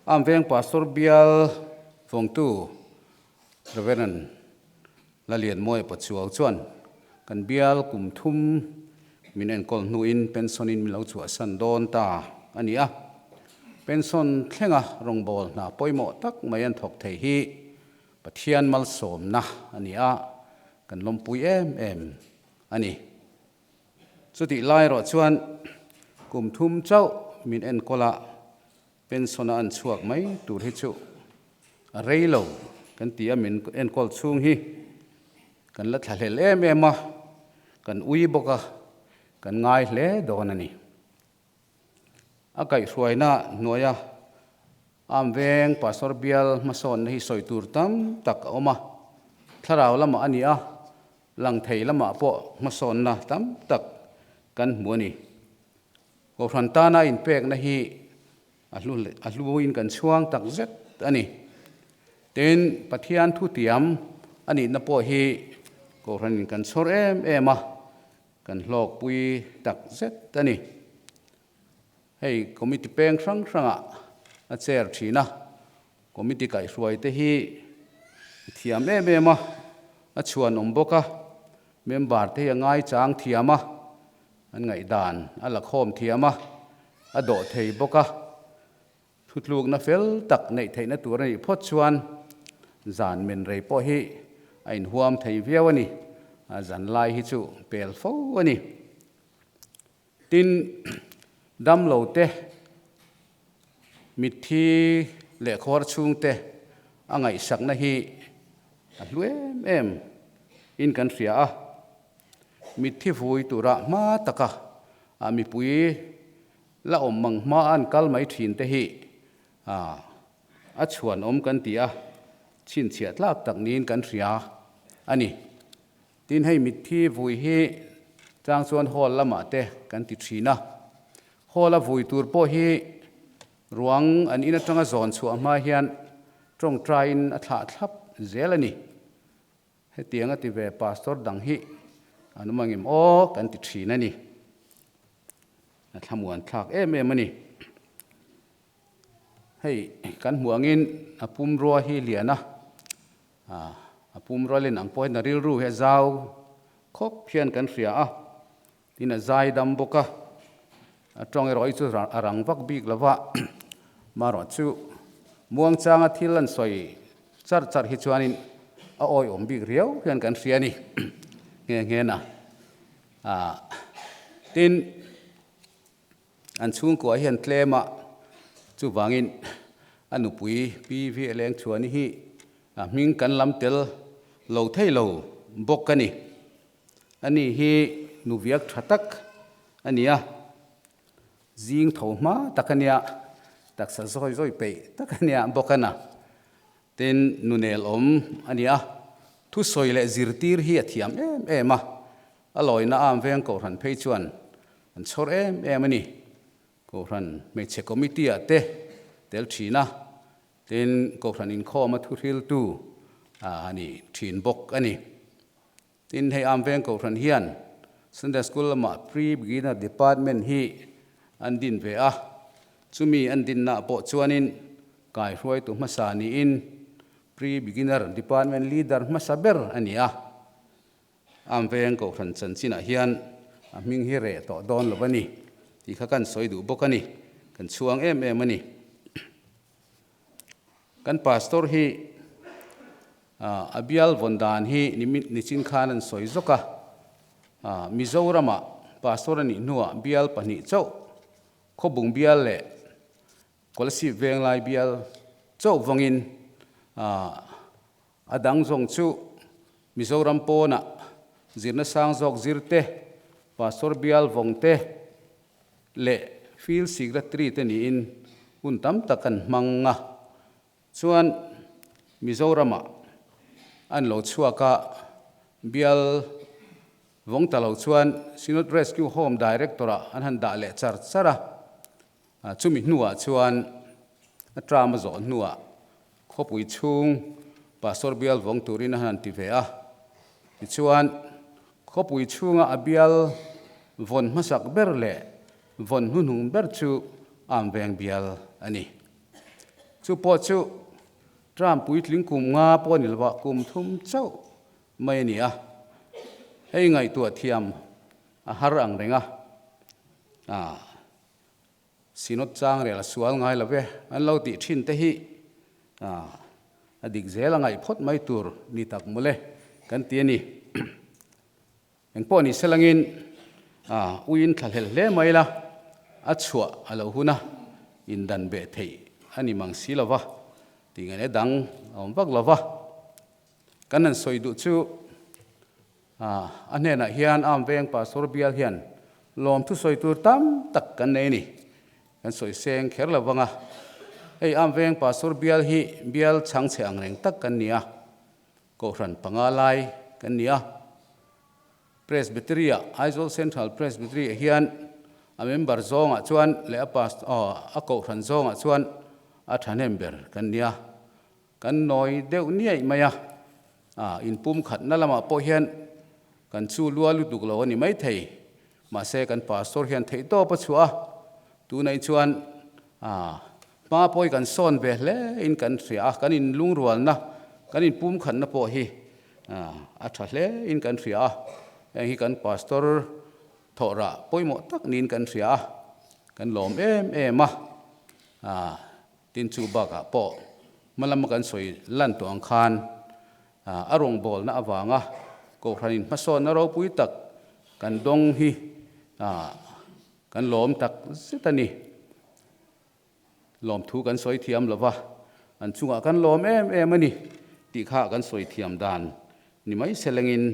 Am veng Pastor bial vawngtu Rev. Lalianmawia Pachuau chuan kan bial kum thum min enkawl hnuin pension in min lo chhuahsan dawn ta a ni a. Pension thlenga rawngbâwl hna pawimawh tak mai an thawk thei hi Pathian malsawmna a ni a, kan lawmpui em em a ni. Chutih lai erawh chuan kum thum chauh min enkawl a, pension a an chhuak mai tur hi chu a rei lo kan ti a, min enkawl chhung hi kan la thlahlel em em a, kan ui bawk a, kan ngai hle dawn a ni. A kaihhruaina hnuaia Am veng Pastor bial hmasawnna hi sawi tur tam tak a awm a, thlarau lamah a ni a, lang thei lamah pawh hmasawnna tam tak kan hmu a ni. Kohhran tana inpekna hi a hlu a hluin kan chhuang tak zet a ni. Tin, Pathian thutiam a nihna pawh hi Kohhranin kan chhawr em em a, kan hlawkpui tak zet a ni. Hei committee peng hrang hrangah a chair thin a, committee kaihhruai te hi thiam em em a, a chhuan awm bawk a, member te hi a ngaichang thiam a, an ngaihdan a la khawm thiam a, a dawh thei bawk a, thutlukna fel tak neih theihna tur a nih phawt chuan zan men rei pawh hi a inhuam thei viau a ni, a zan lai hi chu pel fo a ni. Tin, damlo te, mitthi leh khuar chhungte a ngaihsakna hi a hlu em em in kan hria a. Mitthi vui tura hma taka a mipui la awm mang hma an kal mai thin te hi a chhuanawm kan ti a, chhinchhiah tlak tak niin kan hria a ni. Tin, hei mitthi vui hi chang chuan hall lamah te kan ti thin a. Hall a vui tur pawh hi ruang an in atanga zawn chhuah hma hian tawngtaiin a thlah thlap zel a ni. Hetiang a ti ve pastor dang hi an awm angem aw kan ti thin a ni. A thlamuan thlak em em a ni. Hei kan hmuh angin a pumrua hi lian a. A pum rualin ang pawhin a rilru hi a zau khawp hian kan hria a, tin a zai dam bawk a, a tawng erawh hi chu a rang vak bik lo va, marawh chu muangchanga thil an sawi char char hi chuanin a awihawm bik riau hian kan hria a ni nghe nghe na. Tin, An chhungkua hian tlem a, chuvangin a nupui Pi Vi Leng Chhuani hi a hming kan lam tel lo thei lo bawk a ni. Ani hi nuviak tha tak a ni a, zing tho hma tak a nia, taksa zawi zawi peih tak a nia bawk a na. Tin, nunel awm a ni a, thusawi leh zirtir hi a thiam em em a, a lawina am veng Kohhran phei chuan An chhawr em em a ni. Kohhran hmeichhe committee ah te tel thin a, tin Kohhran inkhawm a thuhriltu a ni thin bawk a ni. Tin, hei Amveng Kohhran hian Sunday School lamah Pre-Beginner Department hi an din ve a, chumi an dinna pawh chuanin kaihruaitu hmasa niin Pre-Beginner Department Leader hmasa ber a ni a. Amveng Kohhran chanchinah hian a hming hi reh tawh dawn lo a ni tih kha kan sawi duh bawk a ni. Kan chhuang em em a ni. Kan pastor hi a bial vawn dan hi nichin khan an sawi zawk a. Mizoramah pastor a nih hnuah bial pahnih chauh, Khawbung bial leh Kolasib Venglai bial chauh vangin A dang zawng chu Mizoram pawnah zirna sang zawk zir te, Pastor bial vawng te leh Field Secretary te niin hun tam tak an hmang a. Chuan Mizoramah an lo chhuak a, bial vawng ta lo chuan Synod Rescue Home Director-ah an han dah leh char char a. Chumi hnuah chuan a term a zawh hnuah khawpui chhung Pastor bial vawng turin a han ti ve a. Tichuan, khawpui chhunga a bial vawn hmasak ber leh vawn hnuhnung ber chu Amveng bial a ni. Chu pawh chu term puitling kum nga pawh ni lova kum thum chauh mai a ni a. Hei ngaihtuah thiam a har ang reng a. Aaa. Synod chang rel a sual ngai lo ve, an lo tih thin te hi a dik zel a ngaih phawt mai tur ni tak mawle kan ti a ni. Engpawh ni selangin uiin thlahlel hle mai la, a chhuah a lo hun a, indan beh theih a ni mang si lo va, tih ngaihna dang a awm vak lo va. Kan han sawi duh chu A hnenah hian Am Veng Pastor bial hian lawmthu sawi tur tam tak kan nei a ni. Kan sawi seng kher lo vang a. Hei Am Veng Pastor bial hi bial chhangchhe ang reng tak kan ni a. Kohhran panga lai kan ni a. Presbytery-ah, Aizawl Central Presbytery-ah hian a member zawngah chuan leh a pastor, a kohhran zawngah chuan a thahnem ber kan ni a. Kan nawi deuh niaih mai a, a inpum khatna lamah pawh hian kan chu lua lutuk lo a ni maithei. Mahse kan pastor hian theihtawp a chhuah a, tunah chuan a hma pawh hi kan sawn ve hle in kan hria a, kan inlungrualna, kan inpum khatna pawh hi a tha hle in kan hria a, heng hi kan pastor thawhrah pawimawh tak niin kan hria a, kan lawm em em a. Tin chu bakah pawh hmalama kan sawi lan tawh ang khan a rawngbawlna avanga Kohhranin hmasawnna ropui tak kan dawng hi kan lawm tak zet a ni. Lawmthu kan sawi thiam lova, an chungah kan lawm em em a ni tih kha kan sawi thiam dan ni mai selengin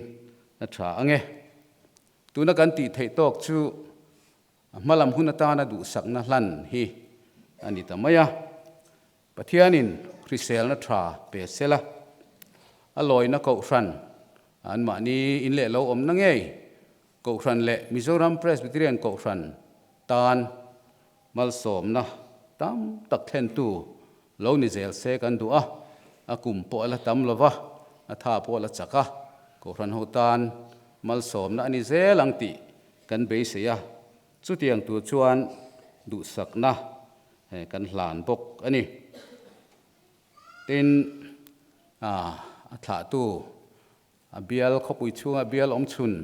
a tha ang e. Tuna kan tih theih tawk chu A hmalam hun atana duhsakna hlan hi a ni ta mai a. Pathianin hriselna tha pe sela, a lawina Kohhran, anmahni in leh lo awmna ngei Kohhran leh Mizoram Presbyterian Kohhran tan malsawmna tam tak thlentu lo ni zel se kan duh a, a kum pawh a la tam lo va, a tha pawh a la chak a, Kohhran ho tan malsawmna a ni zel ang tih Kan beisei a, chutiang tur chuan duhsakna kan hlan bawk a ni. Tin, a thlahtu a bial khawpui chhunga bial awm chhun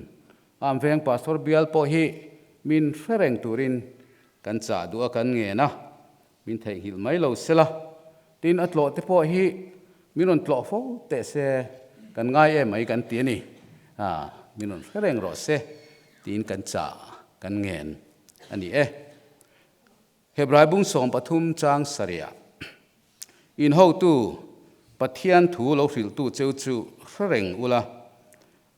Am Veng Pastor bial pawh hi min hre reng turin kan chah duh a, kan ngen a, min theihnghilh mai lo sela. Tin, a tlawh te pawh hi min rawn tlawh fo teh se, kan ngai em mai kan ti a ni. Min rawn hre reng rawh se tiin kan chah kan ngen a ni e. Hebrai bung 13 chang sarih in hotu Pathian thu lo hrilhtu cheu chu hre reng ula,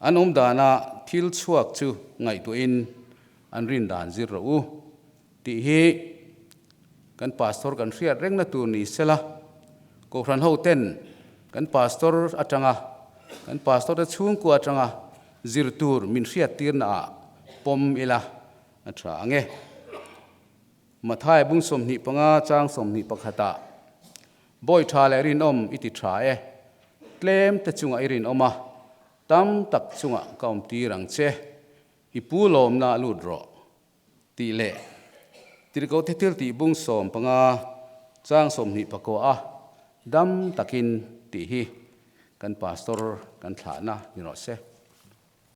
an awm dana thil chhuak chu ngaihtuahin an rin dan zir rawh u tih hi kan pastor kan hriat rengna tur ni sela, Kohhran ho ten kan pastor atanga kan pastor te chhungkua atanga zir tur min hriat tirna ah pawm ila a tha ang e. Mathai bung 25 chang 21 ah Bawi tha leh rinawm i ti tha e, tlem te chungah i rinawm a, tam tak chungah ka awm tir ang che, i pu lawmna lut rawh. Tih leh Tirhkohte thil tih bung 15 chang 24 a dam takin tih hi kan pastor kan thlahna ni rawh se.